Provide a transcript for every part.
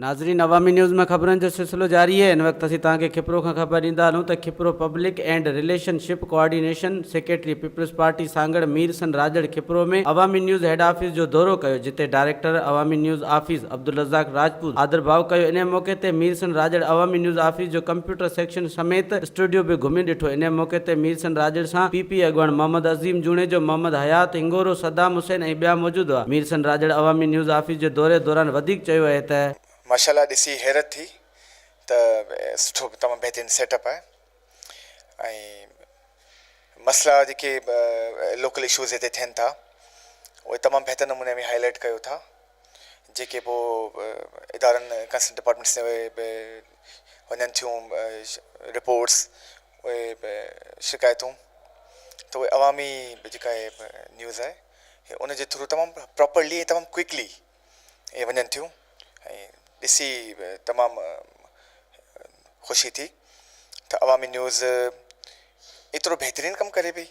ناظرين عوامي نيوز ۾ خبرن جو سلسلو جاري آهي هن وقت اسين توهان کي کپرو کان خبر ڏيندا هلون ته Khipro public and relationship coordination secretary peoples party Sanghar Mir San Rajar Khipro ۾ Awami news head office جو دورو ڪيو جتي director Awami news office Abdul Razzaq Rajput آڌرڀاء ڪيو انهي موقعي تي مير سن راڄڙ عوامي نيوز آفيس جو ڪمپيوٽر سيڪشن سميت اسٽوڊيو به گهمي ڏٺو انهي موقعي تي مير سن راڄڙ سان پي پي اڳواڻ محمد عظيم جوڻيجو، محمد حيات هنگورو، صدام حسين ۽ ٻيا موجود هئا مير سن راڄڙ عوامي نيوز آفيس جي دوري دوران وڌيڪ چيو اهي ته. ماشاءالله ڏسي حيرت ٿي ته سٺو تمام بهترين سيٽ اپ آهي ۽ مسئلا جيڪي لوڪل اشوز هتي ٿين ٿا اهي تمام بهتر نموني ۾ هائي لائيٽ ڪيو ٿا جيڪي پوء ادارن ڪنسرن ڊپارٽمينٽس ۾ به وڃن ٿيون رپورٽس اهي شڪايتون ته اهي عوامي جيڪا نيوز آهي ان جي ٿرو تمام پراپرلي تمام ڪوئڪلي اهي وڃن ٿيون ۽ ڏسي تمام خوشي ٿي ته عوامي نيوز ايترو بهترين ڪم ڪري پئي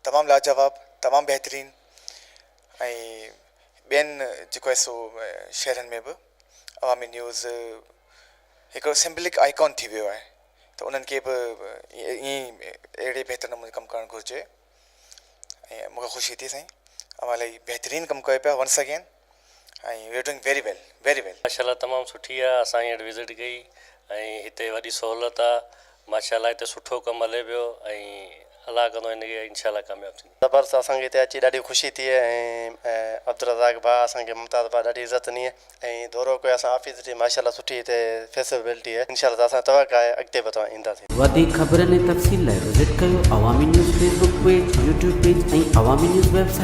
تمام لاجواب تمام بهترين ۽ ٻين جيڪو آهي سو شهرن ۾ به عوامي نيوز هڪڙو سمبلڪ آئيڪان ٿي ويو آهي ته انهن کي به ائين ئي اهڙي بهتر نموني ڪم ڪرڻ گهرجي ۽ مونکي خوشي ٿي سائين اوهان الاهي بهترين ڪم ڪيو پيا once again ۽ you are doing very well very well. ماشاءالله تمام سٺي آ اسان هينئر وزٽ ڪئي ۽ هتي وڏي سهولت آ ماشاءالله هتي سٺو ڪم هلي پيو ۽ الله ڪندو هن کي انشاءالله ڪامياب ٿيندي. زبردست اسان کي هتي اچي ڏاڍي خوشي ٿي ۽ عبدالرزاق ڀاء اسان کي ممتاز ڀاء ڏاڍي عزت ڏني ۽ دورو ڪيو اسان آفيس ڏٺي ماشاءالله سٺي هتي فيسبلٽي آهي انشاءالله ته اسان توقع آهي اڳتي به توهان اينداسين. وڌيڪ خبرن ۽ تفصيل لاء وزٽ ڪيو Awami news Facebook page, YouTube page ۽ Awami news website.